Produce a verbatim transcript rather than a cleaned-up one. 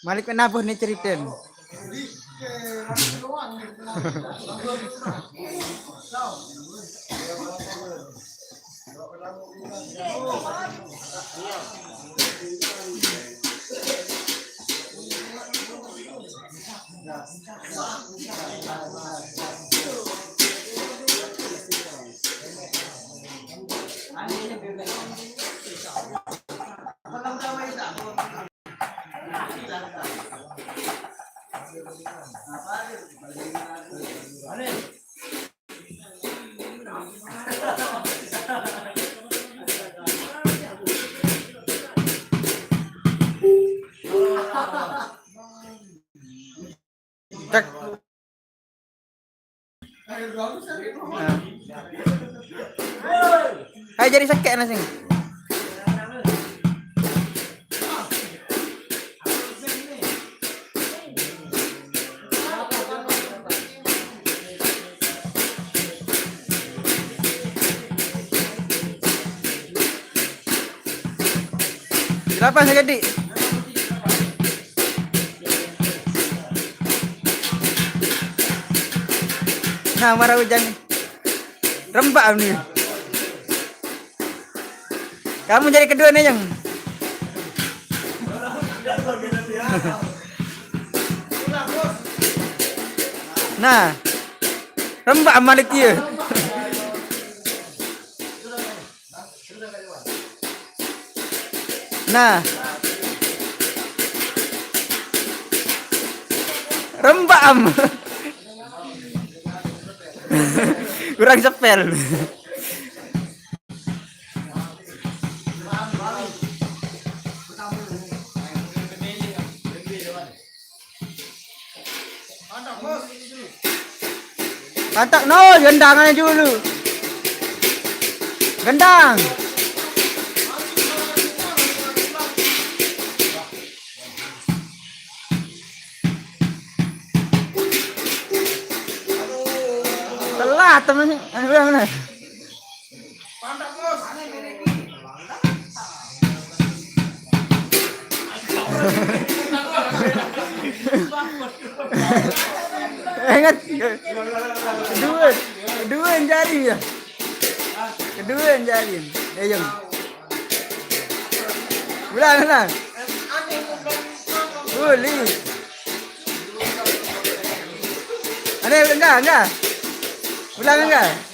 Malik menabuh nih cerita. Cek. Nah. Ayo jadi sekek nasi. Delapan sekali. Nah, marah hujan. Rembak ni. Kamu jadi kedua nih, Jeng. Nah. Rembak Malik dia. Nah. Rembak am. Kurang sepel. Mantap, no, gendang aja dulu. Gendang. Telat, temen. Eh, udah, mana? Ingat. Dua. Dua yang jari ya. Kedua yang jari. Eh, yang. Ulang, ulang. Boleh. Ada enggak, enggak. Ulang enggak?